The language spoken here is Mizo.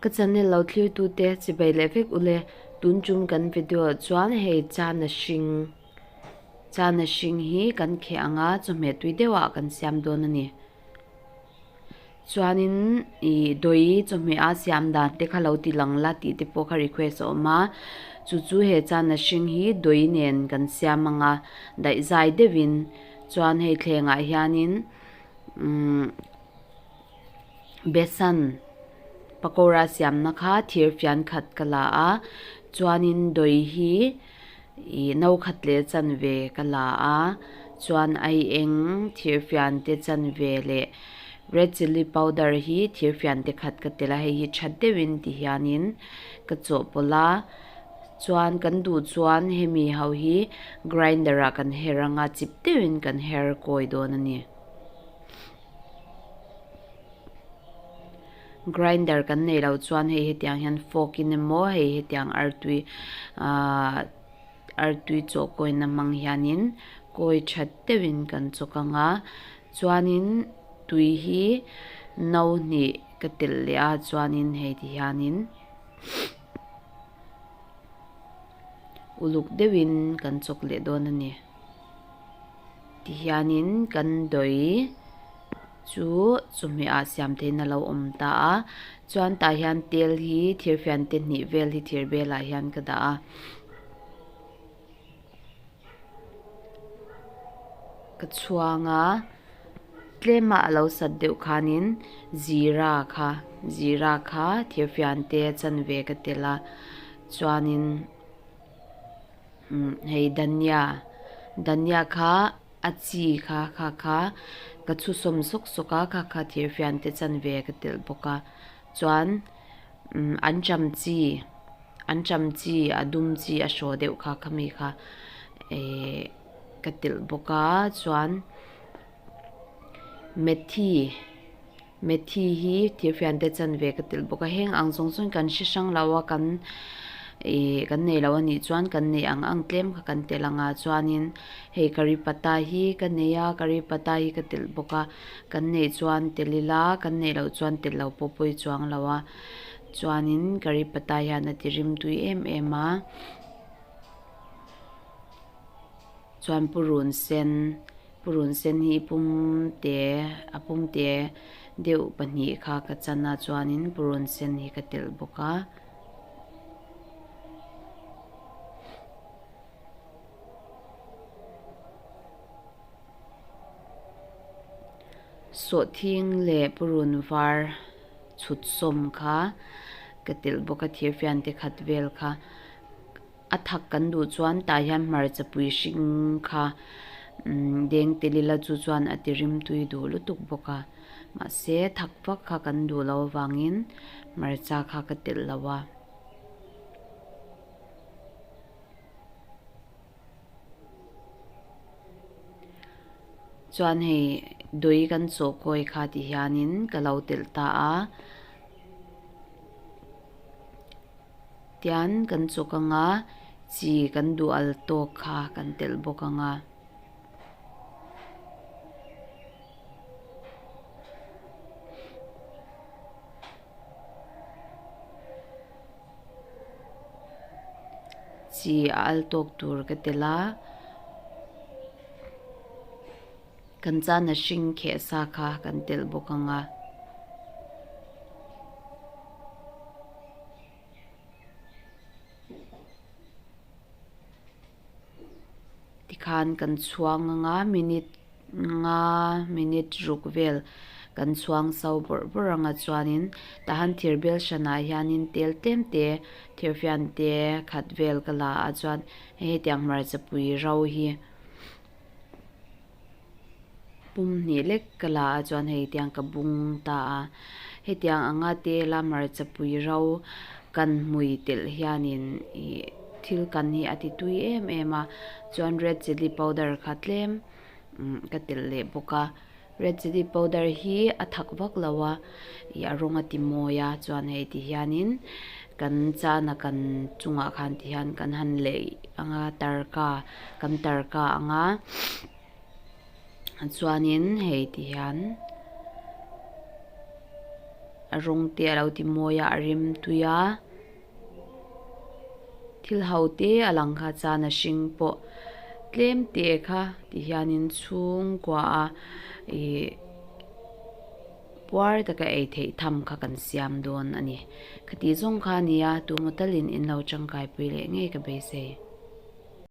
Ka channel lo thlir tute chibai leh vek ule tun tum kan video ah chuan hei chana hring chana hring hi kan kheh ang a chawhmeh tui deuh ah kan siam dawn a ni chuanin ih dawi chawhmeh a siam dan te kha lo ti lang la tih te pawh kha request a awm a chu chu he chana hring hi dawi nen kan siam ang a daih zai deuhin chuan hei thleng ah hianin umm. Besan pakora siamna kha thir fian khat ka la a chuanin dawi hi ih no khat leh chanve ka la a chuan ai eng thir fian te chanve leh red chilli powder hi thir fian te khat ka tel a hei hi tha deuhin ti hianin ka chawhpawlh a chuan kan duh chuan hemi ho hi grinder ah kan her anga chip deuhin kan her kawi dawn a ni. Grinder kan nei lo chuan hei hetiang hian fork in emaw hei hetiang artui ahh artui chaw kawina hmang hianin kawi that deuhin kan chawk ang a chuanin tui hi no hnih ka telh leh a chuanin hei ti hianin uluk deuhin kan chawk leh dawn a ni. Tihianin kan dawi chu chawhmeh ah siam theihin a lo awm ta a chuan tah hian tel hi thir fian te hnih vel hi thir bel ah hian ka dah a ka chhuang a tlem ah a lo sat deuh khanin zira kha zira kha thir fian te chanve ka tel a chuanin. Umm hei dhania dhania kha a chi kha kha kha ka chhu sawm sawk sawk a kha kha thir fian te chanve ka telh bawk a chuan umm an cham chi an cham chi a dum chi a hraw deuh kha khami kha ehh ka telh bawk a chuan methi Methi hi thirfian te chanve ka telh bawk a heng ang zawng zawng kan hre hrang lo a kan ih kan nei lo a nih chuan kan neih ang ang tlem kha kan telh ang a chuanin hei curry patta hi ka nei a curry patta hi ka telh bawk a kan neih chuan telh ila kan neih loh chuan telh lo pawh pawi chuang lo a chuanin curry patta hian a ti rim tui em em a chuan purun sen. Purun sen hi pum te a pum te deuh pahnih kha ka chan a chuanin purun sen hi ka telh bawk a. Sawhthing leh purun var chhut sawm kha ka telh bawk a thirfian te khat vel kha. A thak kan duh chuan tah hian hmarcha pui hring kha umm deng tel ila chu chuan a ti rim tui duh lutuk bawk a mahse thak vak kha kan duh loh avangin hmarcha kha ka telh lo a. Chuan hei dui kan chawh kawi kha ti hianin ka lo telh ta a. Tian kan chawk ang a, chi kan duh al tawk kha kan telh bawk ang a. Chi a al tawk tur ka telh a, kan chana hring kheh sa kha kan telh bawk ang a. Tikhan kan chhuang anga minute nga minute ruk vel kan chhuang so bawrh bawrh anga chuanin tahan thir bel hranah hianin tel tlem te thirfian te khat vel ka la a chuan hei hetiang hmarcha pui ro hi Pum hnih lek ka la a chuan hei tiang ka bung ta a, hetiang anga tela hmarcha pui ro kan hmui telh hianin ih thil kan hi a ti tui em em a, chuan red chilli powder kha tlem ka telh leh bawk a, red chilli powder hi a thak vak lo a ih a rawng a ti mawi a chuan hei ti hianin kan chana kan chungah khan ti hian kan han leih anga tarka kan tarka anga. Chuanin hei ti hian A rawng te a lo ti mawi a a rim tui a thil ho te a lang kha chuan a hring pawh tlem te kha ti hianin chhungkua a ihh puar taka ei theih tham kha kan siam dawn a ni khati zawng kha a ni a tumaw talin in lo tangkai pui leh ngei ka beisei.